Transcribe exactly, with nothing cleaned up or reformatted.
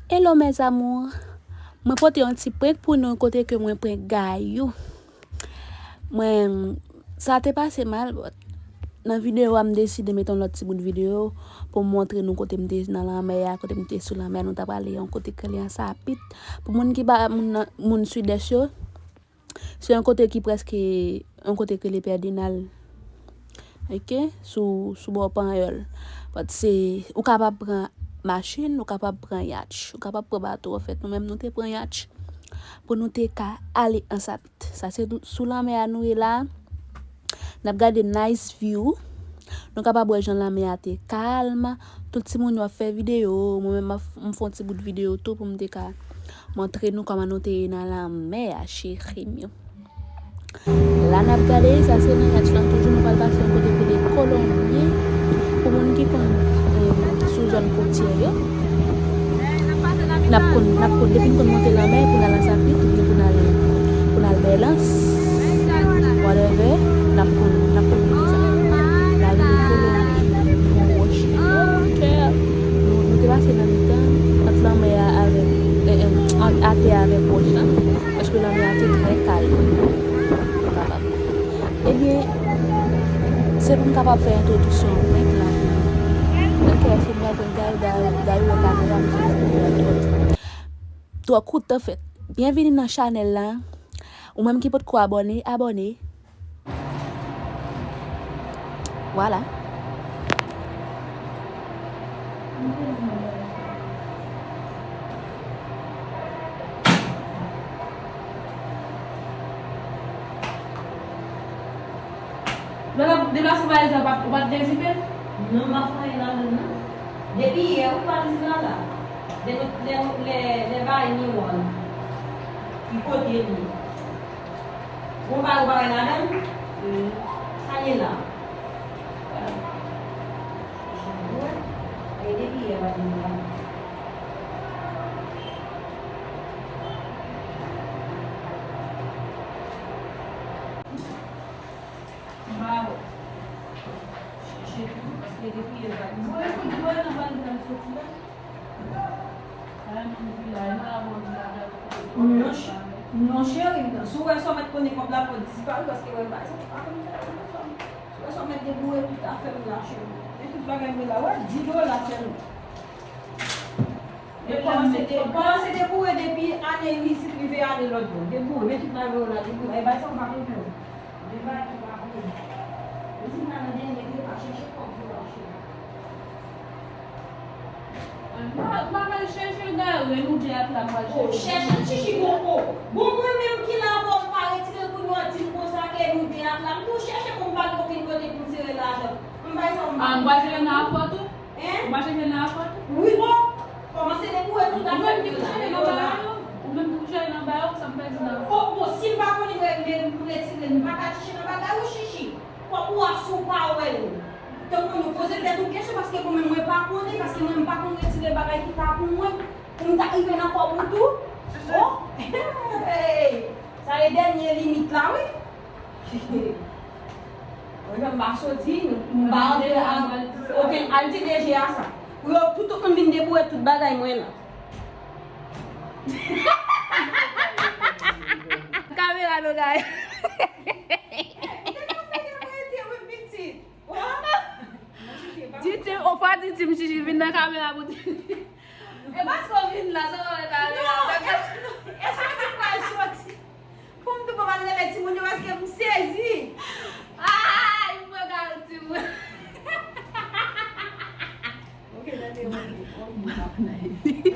Hello mes amours. Mwen pote yon ti prank pou nou kote ke mwen prank Gayou. Mwen, sa te pase mal, but nan videyo a m deside mete yon lòt ti bout videyo pou m montre nou kote m te nan lanmè a, kote m te sou lanmè a, nou t ap ale yon kote k rele Ansapit. Pou moun ki pa moun nan, moun Sidès yo, se yon kote ki prèske, yon kote k rele Pèdinal. Ok? Sou, sou bò Panyòl. But se, ou kapab pran machin, ou kapab pran yatch, ou kapab pran bato. Anfèt, nou menm nou te pran yatch pou nou te ka ale Ansapit. Sa se sou lanmè a nou ye la. N ap gade nice view. Nou kapab wè jan lanmè a te kalm. Tout timoun yo ap fè videyo. Mwen menm, m ap f-, m fè yon ti bout videyo tou pou m te ka montre nou kòman nou te ye nan lanmè a, cheri m yo. La n ap gade, sa se nan yatch lan toujou, nou pral pase yon kote ki rele Kolonbyen. Pou moun ki konn, eh, sou zòn kotyè yo, n ap konn, n ap konn, depi n konn monte lanmè pou n al Ansapit, oubyen pou n al, pou n al Bèlans, whatever, n ap konn, n ap konn kote sa. Lari Kolonbyen, gon wòch, oh, chè. Nou, nou te pase nan mitan, ant lanmè a avèk, eh, eh, ant atè a avèk wòch lan, paske lanmè a te trè kalm. Ou kapab. Ebyen, se pou m kapab fè entwodiksyon prank lan. Ok, èske m pral prank Gayou, Gayou, Gayou wè kamera m, se pou m pran twòp. Twò kout, anfèt. Byenvini nan chanèl la. Ou menm ki potko abòne, abòne. Vwala. Lè w ap deplase valiz la, ou pa t, ou pa t dezipe l? Non, m pa fè anyen ladan l, non. Depi yè, ou pa t vin la la. Lè nou, lè nou, lè, lè bagay miwa, ki kote l ye? Bon, bagay, ou pa wè ladan l? Wi. Sa l ye la? Wi. E depi yè, ou pa t vin la. M pa wè. Chèche tou, paske depi yè pa t. Voye kout voye nan valiz la soti la. Ala moun ki la, e nan la moun ki la, gade kote. Non, ch-, non, cheri, si w wè sa w mèt konnen kòb la pral disparèt, paske wè bagay sa pa konn fè ansanm. Si w wè sa w mèt deboure tout afè m la, cheri. Men tout bagay mwen la, wè, di dola sèlman. Men kòmanse de-, kòmanse deboure depi ane isit rive ane lòt bò. Deboure, men tout bagay yo la, deboure. E bay sa ou pa konprann. Men bagay ki pa konprann. Ou fin nan dènye trepa, chèche kòb pou w achte. M pa, m pa pral chèche gade, nou de ak la m pral chèche. Oh, chèche l, chichi, bon, oh. Bon, mwen menm ki la avè w, m pa retire l kounye a, di m konsa ke nou de ak la. M tou chèche pou m pa gen okenn kote pou m tire lajan. M bay sa w. Ah, m pral chèche nan afè w tou? Hein? Ou pa chèche nan afè tou? Wi, bon. Kòmanse deboure tout afè m yo la. Ou menm ki kouche nan ba yo, sa m pèdi nan afè. Oh, bon, si m pa konnen, men, men, m retire l, m pa ka chèche nan bagay ou, chichi. Kòb ou a si w pa wè l. Tankou nou poze tèt ou kesyon, paske bon, men mwen pa konnen, paske mwen, m pa konn retire bagay ki pa pou mwen, pou m ta rive nan kòb ou tou. Oh, hey, sa e dènye limit la, wi. Mwen, jan m pa soti, m pa antre a okenn altide je a sa. Pou yo tout moun vin deboure tout bagay mwen la. Kamera nou gaye. Diti, ou pa diti m chichi vin nan kamera pou di. E paske w vin la, sa w wè kamera. Non, e, e soti pral soti. Pou m tou pa pral rele timoun yo paske m sezi. Ay, m pran kal timoun. Ok, tande, ok, ok.